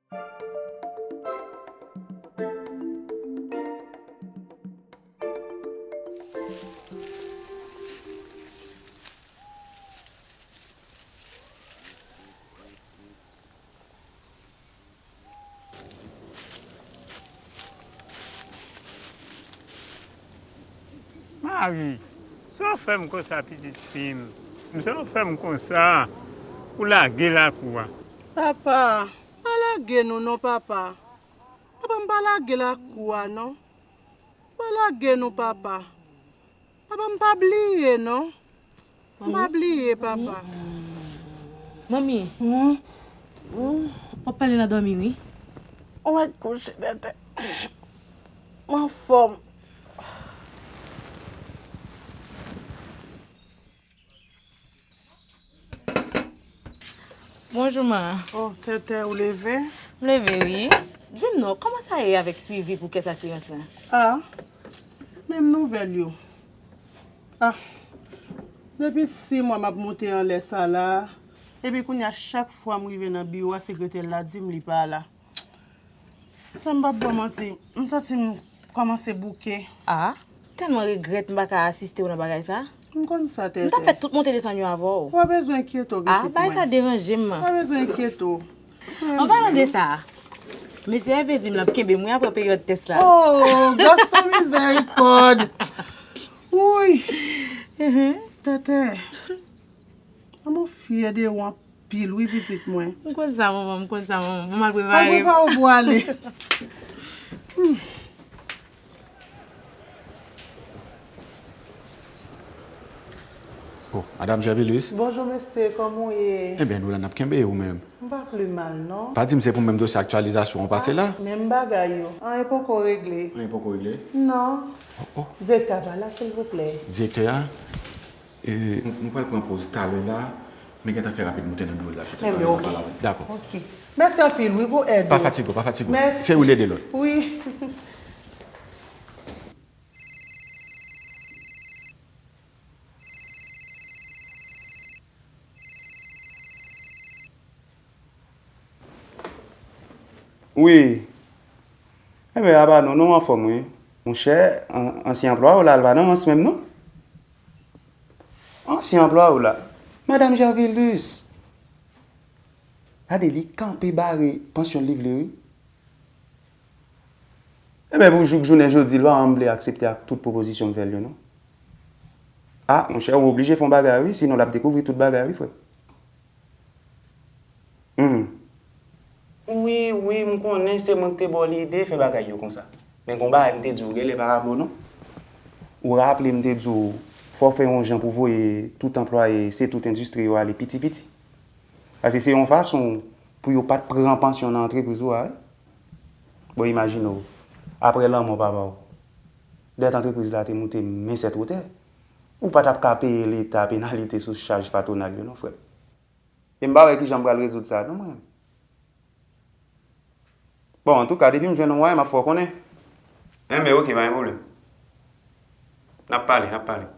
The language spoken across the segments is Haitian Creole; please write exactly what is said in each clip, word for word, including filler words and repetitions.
Mari, sa w fè m konsa, pitit fi m? Sa w fè m konsa? Ou lage lakou a. Papa, pa lage nou non, papa. Papa, m pa lage lakou a non. Pa lage nou, papa. Papa, m pa bliye non. M pa bliye, papa. Manmi. Hmm? Hmm? W ap pale nan dòmi, wi. Ou mèt kouche tètè. M anfòm. Bonjou, ma. Oh, tètè, ou leve? M leve, wi. Di m non, kòman sa ye avèk swivi pou kès asirans lan? Ah, menm nouvèl yo. Ah, depi sis mwa m ap monte anlè sa la, epi kounye a chak fwa m rive nan biwo a, sekretè la di m li pa la. Sa m p ap ba w manti, m santi m kòmanse bouke. Ah, tèlman regrèt m pa ka asiste w nan bagay sa. M konn sa, tètè. M t ap fè tout monte desann yo avè w. Ou pa bezwen enkyete w, pitit mwen. Ah, bagay sa deranje m. Ou pa bezwen enkyete w. An palan de sa, mesye Hervé di m l ap kenbe m wi apre peryòd tès la. Oh, Gason mizèrikòd! Wouy! Tètè, manman fyè de ou anpil wi, pitit mwen. M konn sa, manman, m konn sa, manman. Manman al prepare m. Al prepare w pou ale. Hmm. Oh, Madam Gervilus. Bonjou, mesye, kòman w ye? Ebyen, nou la, n ap kenbe, ou menm? M pa pli mal, non. Pa di m se pou menm dosye aktyalizasyon w pase la? Ah, menm bagay yo. Anyen poko regle. Anyen poko regle? Non. Oh, oh. Direktè a pa la, silvouplè? Direktè a? E, nou, nou pral pran poz talè la, men gentan fè rapid moute nan biwo l la, petèt. Enben, oke. Dakò. Oke. Mèsi anpil, wi, pou èd ou. Pa fatige w, pa fatige w. Mèsi. Se youn ede lòt. Wi. Wi. Enben, apa non, nou anfòm, wi. Monchè, an-, ansyen anplwaye w la, l pa nan rans menm, non. Ansyen anplwaye w la, Madam Gervilus. Gade, li kanpe bare pansyon li vle, wi. Enben, pou jouk jounen jodi, l pa janm vle aksepte ak tout pwopozisyon m fè l yo, non. A, monchè, ou oblije fè yon bagay, wi, sinon l ap dekouvri tout bagay, wi, frè m. Hmm. Wi, wi, m konnen se mwen ki te ba w lide fè bagay yo konsa. Men gon bagay m te di w genlè pa raple w non. Ou raple m te di w fò w fè yon jan pou voye tout anplwaye Se Tout Endistri yo ale piti piti. Paske se yon fason pou yo pa t pran pansyon nan antrepriz ou a, wi. Bon, imajine w, apre lanmò papa w, dèt antrepriz la te moute men sèt wotè. Ou pa t ap ka peye Leta penalite sou chaj patwonal yo non, frè m. E m pa wè kijan m pral rezoud sa non mwen. Bon, antouka, depi m jwenn yon mwayen, m ap fè w konnen. Enben, oke, pa gen pwoblèm. N ap pale, n ap pale.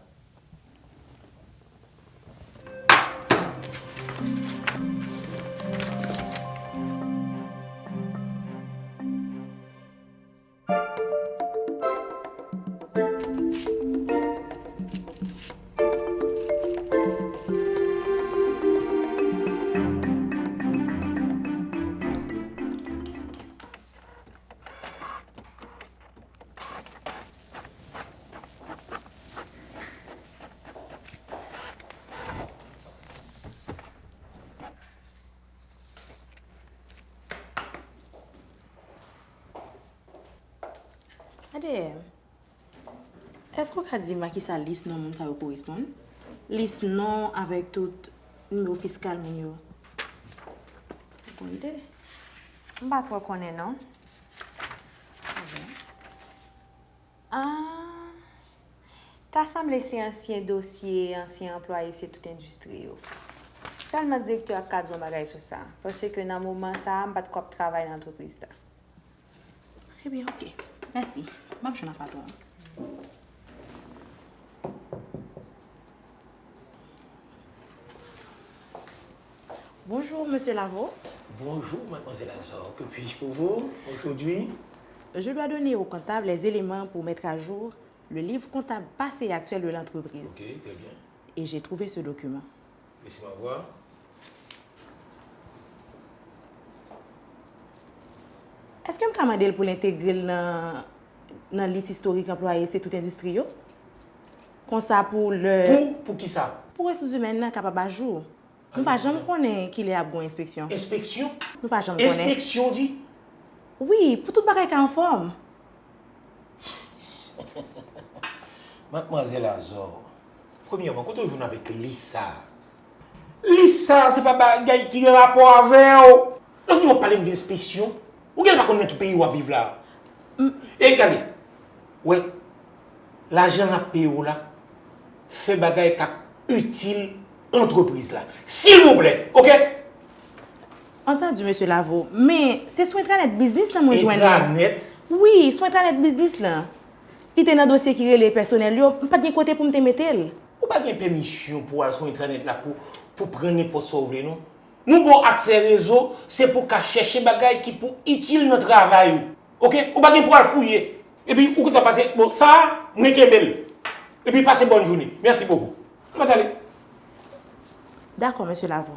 A D M, èske w ka di m a kisa lis non moun sa yo koresponn? Lis non avèk tout nimewo fiskal moun yo. Bon ide. M pa twò konnen non. Ah, ta sanble se ansyen dosye ansyen anplwaye Se Tout Endistri yo. Sèlman direktè a ka di yon bagay sou sa, paske nan moman sa a, m pa t ko ap travay nan antrepriz la. Ebyen, oke. Mèsi. M ap jwenn ak patwon an. Bonjou, mesye Lavo. Bonjour, mademoiselle Azor. Que puis-je pour vous aujourd'hui? Je dois donner au comptable les éléments pour mettre à jour le livre comptable passé et actuel de l'entreprise. Ok, très bien. Et j'ai trouvé ce document. Laissez-moi voir. Èske m ka mande l pou l entegre l nan, nan lis istorik anplwaye se tout endistri yo? Konsa pou lè. Pou, pou ki sa? Pou resous imèn nan kapab ajou. Nou pa janm konnen kilè ap gen yon enspeksyon. Enspeksyon? Nou pa janm konnen. Enspeksyon, di? Wi, pou tout bagay ka anfòm. Madmwazèl Azor, premyèman, kote w jwenn avèk lis sa a? Lis sa a, se pa bagay ki gen rapò avè w. Lè w fini w ap pale m de enspeksyon, ou genlè pa konn nan ki peyi w ap viv la. E gade, wè, lajan l ap peye w la, fè bagay k ap itil antrepriz la. Silvouplè, oke? Antandi, mesye Lavo, men se sou entranèt biznis lan mwen jwenn li. Entranèt? Wi, sou entranèt biznis lan. Li te nan dosye ki rele pèsonèl yo, m pa t gen kote pou m te mete l. Ou pa gen pèmisyon pou w al sou entranèt la pou, pou pran nenpòt sa w vle, non. Nou ba w aksè rezo, se pou w ka chèche bagay ki pou itil nan travay ou. Oke? Ou pa gen pou w al fouye. Epi, ou kontan pase, bon, sa a, mwen kenbe l. Epi, pase bòn jounen. Mèsi bokou. M pa t ale. Dakò, mesye Lavo.